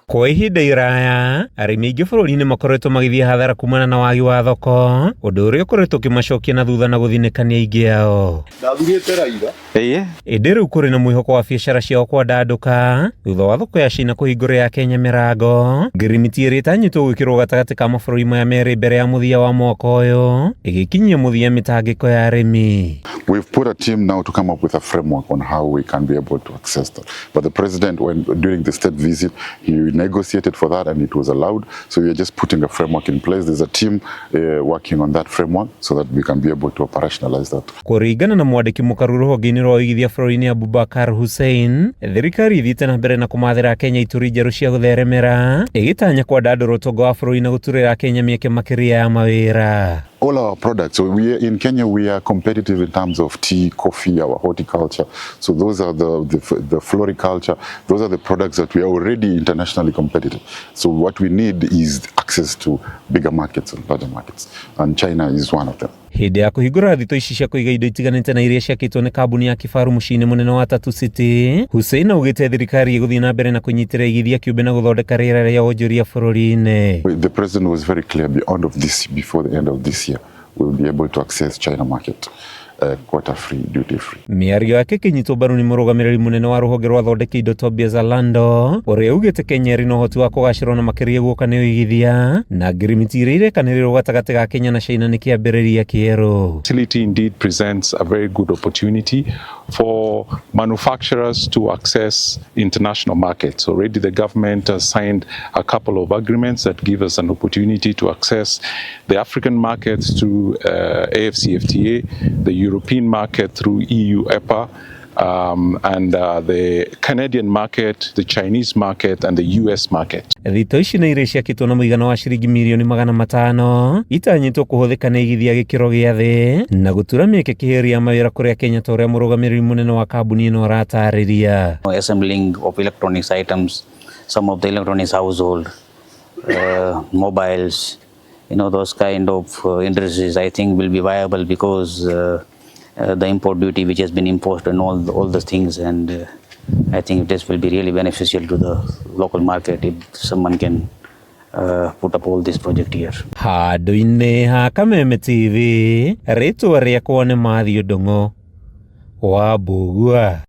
Kwa ihinda iraya, arĩmi aingĩ bũrũri-inĩ makoretwo magĩthiĩ hathara kumana na wagi wa thoko, ũndũ ũrĩa ũkoretwo ũkĩmacokia na thutha na gũthinĩkania aingĩ ao. Ndathurĩte Raila. Ĩĩ. Ĩndĩ rĩu kũrĩ na mwĩhoko wa biacara ciao kwandandũka thutha wa thoko ya China kũhingũrĩra ya Kenya mĩrango. Ngirimiti ĩrĩa ĩtanyĩtwo gwĩkĩrwo gatagatĩ ka mabũrũri maya merĩ mbere ya mũthia wa mwaka ũyũ ĩgĩkinyia mũthia mĩtangĩko ya arĩmi. We've put a team now to come up with a framework on how we can be able to access that. But the president, when during the state visit, he negotiated for that and it was allowed. So we are just putting a framework in place. There's a team working on that framework so that we can be able to operationalize that. Kũringana na mwandĩki mũkaru rũhonge-inĩ rwa ũigithia bũrũri-inĩ Abubakar Hussein, thirikari ithiĩte na mbere na kũmathĩra Kenya ituri njerũ cia gũtheremera, ĩgĩtanya kwandandũra ũtonga wa bũrũri na gũturĩra Kenya mĩeke makĩria ya mawĩra. All our products, so we are, in Kenya, we are competitive in terms of tea, coffee, our horticulture. So those are the floriculture. Those are the products that we are already internationally competitive. So what we need is access to bigger markets and larger markets. And China is one of them. Hĩndĩ ya kũhingũra thito ici cia kũiga indo itiganĩte na iria ciakĩtwo nĩ kambuni ya Kifaru mũciĩ-inĩ mũnene wa Tatu City, Hussein augĩte thirikari ĩgũthiĩ na mbere na kũnyitĩrĩra igithia kĩũmbe na gũthondeka rĩera rĩa wonjoria bũrũri-inĩ. The president was very clear beyond of this, before the end of this year, we'll be able to access China market, quota free, duty free. Mĩario yake ĩkĩnyitwo mbaru nĩ mũrũgamĩrĩri mũnene wa rũhonge rwa thondeki indo Tobias Alando, ũrĩa augĩte Kenya ĩrĩ na ũhoti wa kũgacĩrwo na makĩria guoka nĩ ũigithia na ngirimiti iria irekanĩrĩrwo gatagatĩ ga Kenya na China nĩ kĩambĩrĩria kĩerũ. Facility indeed presents a very good opportunity for manufacturers to access international markets. Already the government has signed a couple of agreements that give us an opportunity to access the African markets through AfCFTA, the European market through EU EPA, and the Canadian market, the Chinese market, and the US market. Thito ici nĩ iria ciakĩtwo na mũigana wa ciringi mirioni 500 itanyĩtwo kũhũthĩka nĩ igithia gĩkĩro gĩa thĩ na gũtura mĩeke kĩhĩri ya mawĩra kũrĩa Kenya ta ũrĩa mũrũgamĩrĩri mũnene wa kambuni ĩno aratarĩria. Assembling of electronics items, some of the electronics household, mobiles, those kind of industries, I think, will be viable because the import duty which has been imposed on all the things, and I think this will be really beneficial to the local market if someone can put up all this project here. Handũ-inĩ ha Kameme TV, rĩtwa rĩakwa nĩ Matthew Ndung'u wa Mbũgua.